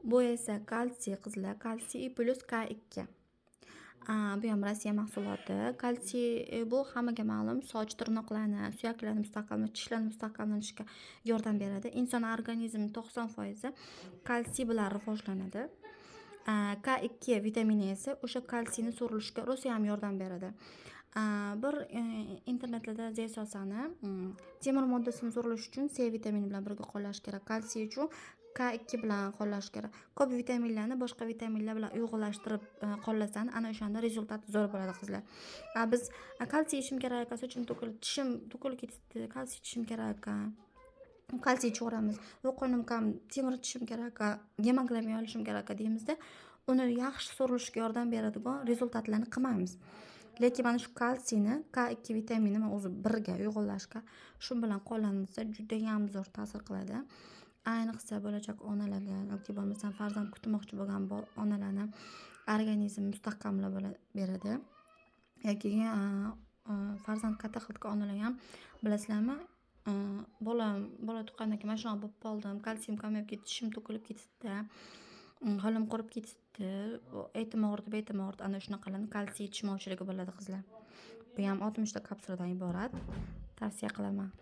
Bu esa kalsiy, qizlar, kalsiy plyus K2. Bu ham Rossiya mahsuloti. Kalsiy bu hammaga ma'lum, soch, tirnoqlarni, suyaklarni mustahkamlash, tishlarni mustahkamlanishga yordam beradi. Inson organizmi 90% kalsiy bilan rivojlanadi. K2 vitamini esa o'sha kalsiyni so'rilishiga rosa ham yordam beradi. Bir internetlarda zey solsani, temir moddasini so'rilishi uchun C vitamini bilan birga qo'llash kerak. Kalsiy uchun K2 bilan qo'llash kerak. Ko'p vitaminlarni boshqa vitaminlar bilan uyg'unlashtirib qo'llasani, ana o'shanda результат zo'r bo'ladi, qizlar. Biz kalsiy ichishim kerak ekan, sochim to'kilib, tishim to'kilib ketibdi, kalsiy ichishim kerak ekan. Kalsiy ichaveramiz. Yo'q, qonim kam, temir ichishim kerak ekan, gemoglobin olishim kerak ekan deymizda, uni yaxshi so'rilishiga yordam beradigan результат larni qilmaymiz. Lekin mana shu kalsiyni K2 vitamini man o'zi birga uyg'unlashgan, shu bilan qo'llanilsa, judayam zo'r ta'sir qiladi. Ayniqsa bo'lajak onalarga yoki bo'lmasam farzand kutmoqchi bo'lgan onalarni organizmi mustahkamlab beradi. Yoki farzand katta qilgan onalar ham, bilasizlarmi, bolam bola tuqqandan keyin mana shunaqa bo'lib qoldim, kalsiyim kamayib ketdi, tishim to'kilib ketibdi, holim qurib ketibdi, etim og'ridi, betim og'ridi, ana shunaqalarni kalsiy yetishmovchiligi bo'ladi, qizlar. Bu ham 60 ta kapsuladan iborat. Tavsiya qilaman.